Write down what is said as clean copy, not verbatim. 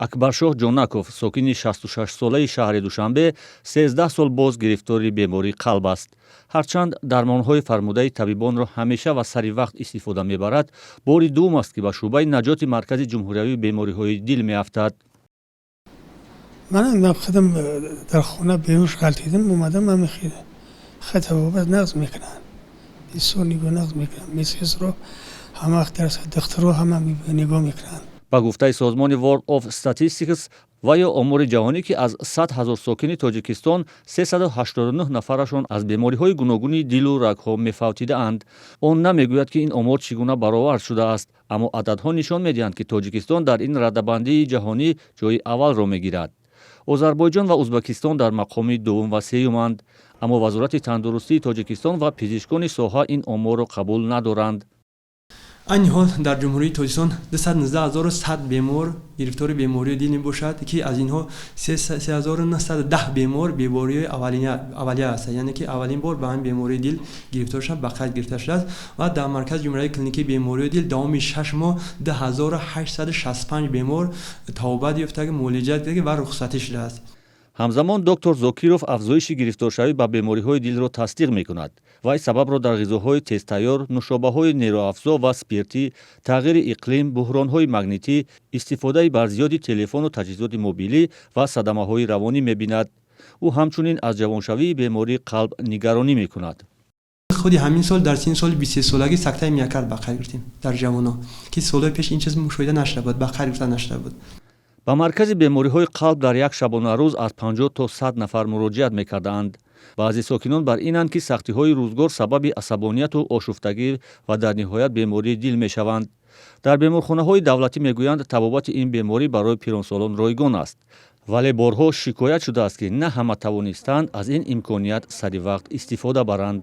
Акбаршоҳ Ҷонаков, сокини 66-солаи шаҳри Душанбе, 13 сол боз гирифтори бемории қалб аст. Ҳарчанд дармонҳои фармудаи табибонро ҳамеша ва сари вақт истифода мебарад, бори дуввум аст, ки ба шӯъбаи наҷоти Маркази ҷумҳуриявии бемориҳои дил меафтад. Ман худам дар хона беҳуш ғалтидам, омадам, ҳамин табобат нағз мекунанд, бисёр нигоҳ нағз мекунанд. Медсестро ҳама вақт духтуро ҳама нигоҳ мекунанд. Ба гуфтаи созмони World of Statistics ва ё омори ҷаҳонӣ, ки аз 100 ҳазор сокини Тоҷикистон 389 нафарашон аз бемориҳои гуногуни дилу рагҳо мефавтидаанд. Он намегӯяд, ки ин омор чӣ гуна баровард шудааст, аммо ададҳо нишон медиҳанд, ки Тоҷикистон дар ин радабандии ҷаҳонӣ ҷои аввалро мегирад. Озарбойҷон ва Узбакистон дар мақоми дуввум ва сеюманд. Аммо Вазорати тандурустии Тоҷикистон ва пизишкони соҳа ин оморро қабул надоранд. Айни ҳол дар Ҷумҳурии Тоҷикистон 219 100 бемор гирифтори бемории дил мебошад, ки аз инҳо 3910 бемор бемории аввалия аст, яъне ки аввалин бор ба ҳамин бемории дил гирифтор шуда ба қайд гирифта шудааст. Ва дар Маркази ҷумҳуриявии клиникии бемории дил давоми 6 моҳ 2865 бемор табобат ёфтага, муолиҷа гирифта ва рухсатӣ шудааст. Ҳамзамон доктор Зокиров афзоиши гирифторшавӣ ба бемориҳои дилро тасдиқ мекунад. Вай сабабро дар ғизоҳои тезтайёр, нӯшобаҳои нерӯафзо ва спиртӣ, тағйири иқлим, буҳронҳои магнитӣ, истифодаи барзиёди телефону таҷҳизоти мобилӣ ва садамаҳои равонӣ мебинад. Ӯ ҳамчунин аз ҷавоншавии бемории қалб нигаронӣ мекунад. Худи ҳамин сол дар синни соли 23-солагӣ сактаи миокард ба қайд гирифтем дар ҷавонон, ки солҳои пеш ин чиз мушоҳида нашуда буд, ба қайд гирифта нашуда буд. Ба маркази бемориҳои қалб дар як шабонарӯз аз 50 то 100 нафар муроҷиат мекардаанд. Баъзе сокинон бар инанд, ки сахтиҳои рӯзгор сабаби асабонияту ошуфтагӣ ва дар ниҳоят бемории дил мешаванд. Дар беморхонаҳои давлатӣ мегӯянд, табобати ин беморӣ барои пиронсолон ройгон аст, вале борҳо шикоят шудааст, ки на ҳама тавонистаанд аз ин имконият сари вақт истифода баранд.